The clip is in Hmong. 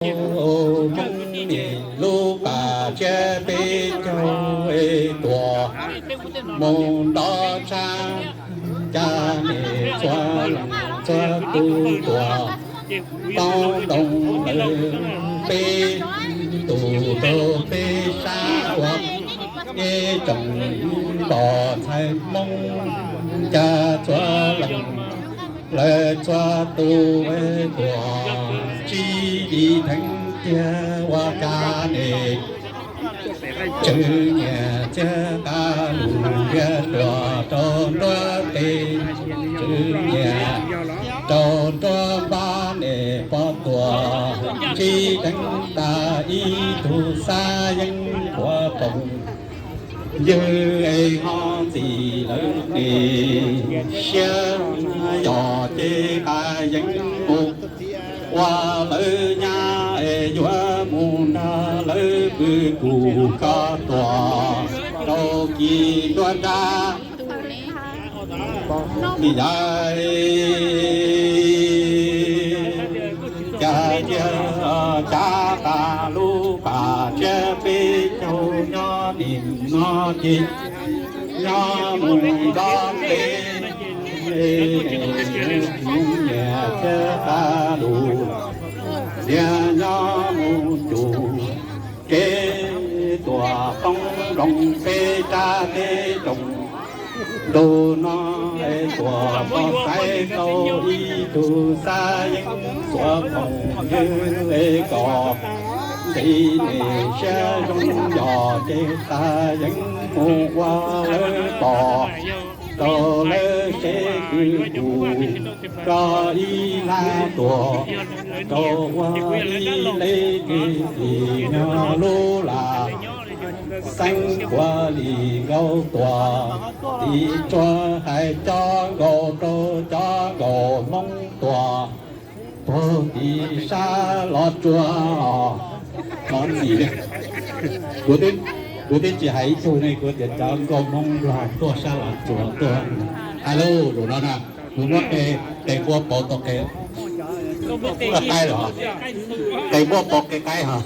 Hmoob niam lub pas tshiab peb caug es tuam mus nrov tshaj, cas niam txhua leej txhua tus tuam poob nroo lawm peb tus rau peb sab ua ib tsoom pog ntxhais Hmoob, cas txhua leej lawv txhua tus tuam tsis li theeb tiag ua cas niam tswv nyiam txiag qab lug ntiag tuam rau nruab tes, tswv nyiam rau nruab npab niam pov tuam tsis teev tas ib tug xab yeeb qhuav poom ywg es ho ntxim lawv niam siab yog ces qab yeeb mus ua lawv nyab es yuav mus nrog lawv pw kum koj tuam rau kis nruab nrab. Vim yog cas tiag cas tas lub pas tshiab peb caug nyob nim no ces nyob mus nrov peb nyiam txiag qab lug ntiag nyob mus cuag kev tuam poob nroo peb rab teb rooj. Ntu no es tuam pov xaiv tau ib tug xab yeeb xuav khoom ywg es kom ntxim niam siab zoo yog ces qab yeeb mus ua lawv pom rau lawv seb kwv tus koj ib lab tuam rau ua ib leb kev tim nyog lub lam xeeb kuav li nkaus tuam tim tsuag hais cov nkaus rau cov nkaus Hmoob tuam puag tim sab Los Tsuas. Kuv twb tsis hais ib tug ne, kuv tias cov nkaus Hmoob Nplog tuaj sab Los Tsuas tuaj. Hais lus lus no na, kuv muab qe, qe npua pauv tau qe qaib los, qe npua pauv qe qaib hos.